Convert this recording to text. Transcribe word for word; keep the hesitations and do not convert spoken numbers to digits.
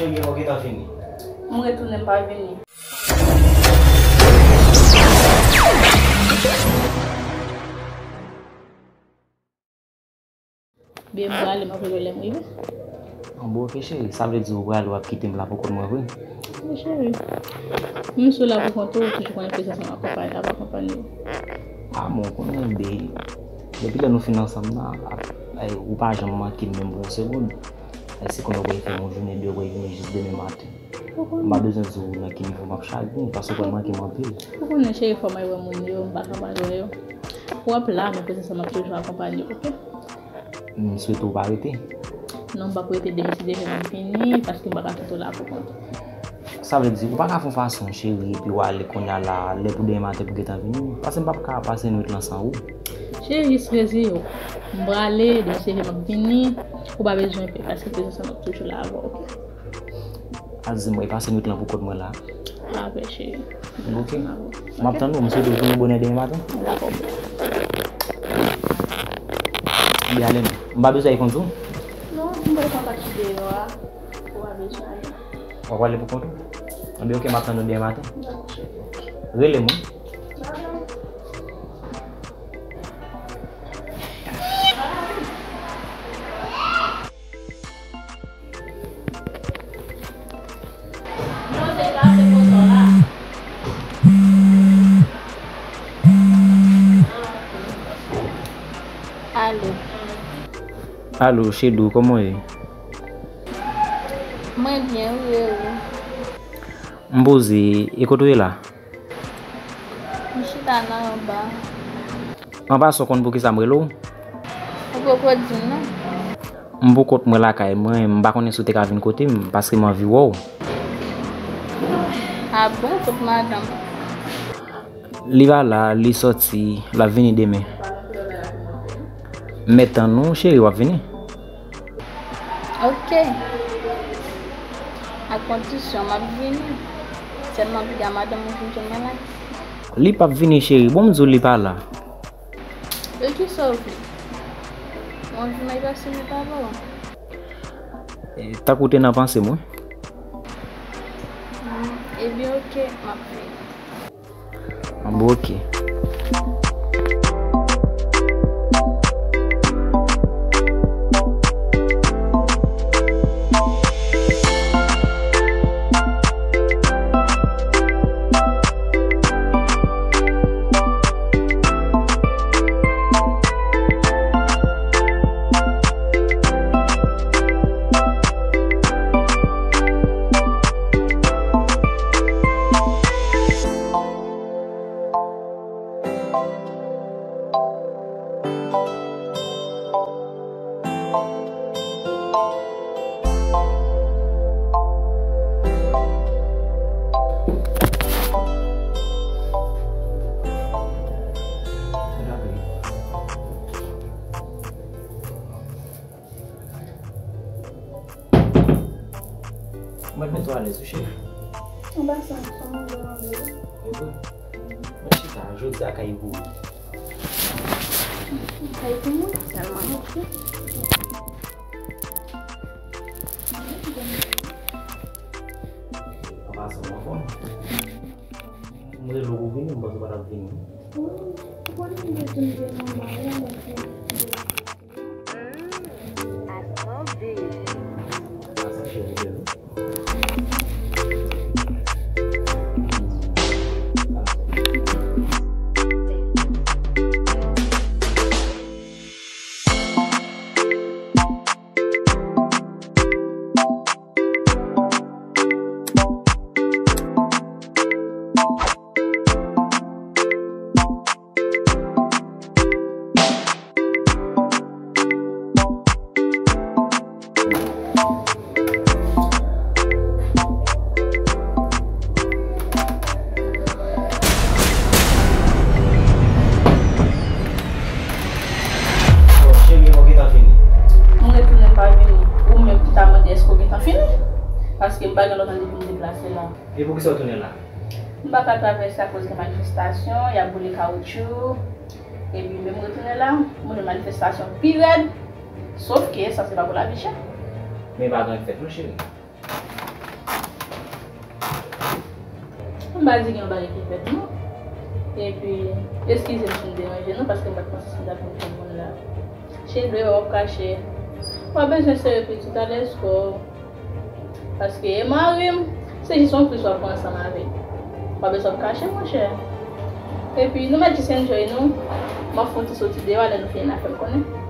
Cheri, mwen gentan fini. M retounen, m pa vini. Byen, m prale, m ap rele w lè m rive. Bon, ok, cheri. Sa vle di ou prale, w ap kite m la pou kont mwen vre? Wi, cheri. Menm si w la pou kont ou, ou toujou konnen prezans lan ap akonpanye, ap akonpanye w. Ah, bon, ou konnen, de, depi lè nou fin ansanm nan, ap, ay, ou pa janm manke m menm pou yon segonn. Ay, se konnen ou pral fè yon jounen, de, ou pral vini jis demen maten. M pa bezwen di w nan ki nivo m ap chagren, paske w pral manke m anpil. Ou konnen, cheri, fò mwen wè moun yo, m pa ka pa wè yo. W ap la, men prezans lan ap toujou akonpanye w, ok? M swete w pa rete. Non, m p ap rete, demen si Dye vle m ap vini, paske m pa ka kite w la pou kont ou. Sa vle di, ou pa ka fè yon fason, cheri, epi w ale kounye a la, lè pou demen maten pou gentan vini, paske m p ap ka pase nwit lan san ou. Cheri, jis reziye w. M prale, demen si Dye vle m ap vini, ou pa bezwen pè, paske prezans lan ap toujou la avè w, ok? Al di m, w pase nwit lan pou kont mwen la. Dakò, cheri. Ok. M ap tann ou, m swete w vini bonè demen maten. Dakò. Byen, ale non. M pa bezwen al konn sou. Non, m pral pran pati deyò a. Ou pa bezwen ale. W ap ale pou kont ou? Anben, ok, m ap tann ou demen maten. Dakò, cheri. Rele m wi. Dakò. Alo. Alo, Chedou, kòman w ye? Mwen byen, wi, e ou? M poze, e kote w ye la? M chita nan anba. An pasan, w konn poukisa m rele w? Ou poko di m non. M pou kont mwen lakay mwen, m pa konnen si w te ka vin kote m, paske m anvi wè w. A bon, kot madanm? Li pa la, li sòti, l ap vini demen. M mèt tann ou, cheri, w ap vini? Ok. A kondisyon m ap vini. Sèlman piga madanm ou vin jwenn mwen la. Li p ap vini, cheri. Bon, m di w li pa la. E kisa w vle? Mwen vin nan pase li pa bon. E, tankou w te nan panse m, wi. Hmm, ebyen, ok, m ap vini. Bon, ok. Mwen mete w alèz wi, cheri. Anba sa, sa mwen vle mande w. E vre? Mwen chita, jodi a kay pou ou. Kay pou mwen, sèlman, ok. An pasan, w anfòm? M rele w pou vini, m panse w pa t ap vini. Wi, ou konnen m te di m te nan anba la, mwen te. Mm, I love this. Bon, cheri, mwen gentan fini. Mwen retounen, m pa vini. Ou menm ki ta mande èske w gentan fini? Paske m pa gen lòt randevou m deplase la. E poukisa w tounen la? M pa ka travèse akoz gen manifestasyon, y ap boule kawotchou. Epi lè m retounen la, m wè manifestasyon pi rèd. Sof ke sa se pa pou lavi chè. Men pa gen fèt non, cheri. M pa di gen yon bagay ki fèt non. Epi, eskize m si m deranje nou, paske m pa t panse si m t ap vin jwenn moun la. Cheri, w ap kache. W ap bezwen serye pitit a, let's go. Paske e mari m, se jis yon kriz w ap pran ansanm avè l. W ap bezwen ap kache, monchè. Epi, nou mèt jis enjoy nou. M ap fè yon ti soti deyò a, lè nou fini n a fè m konnen.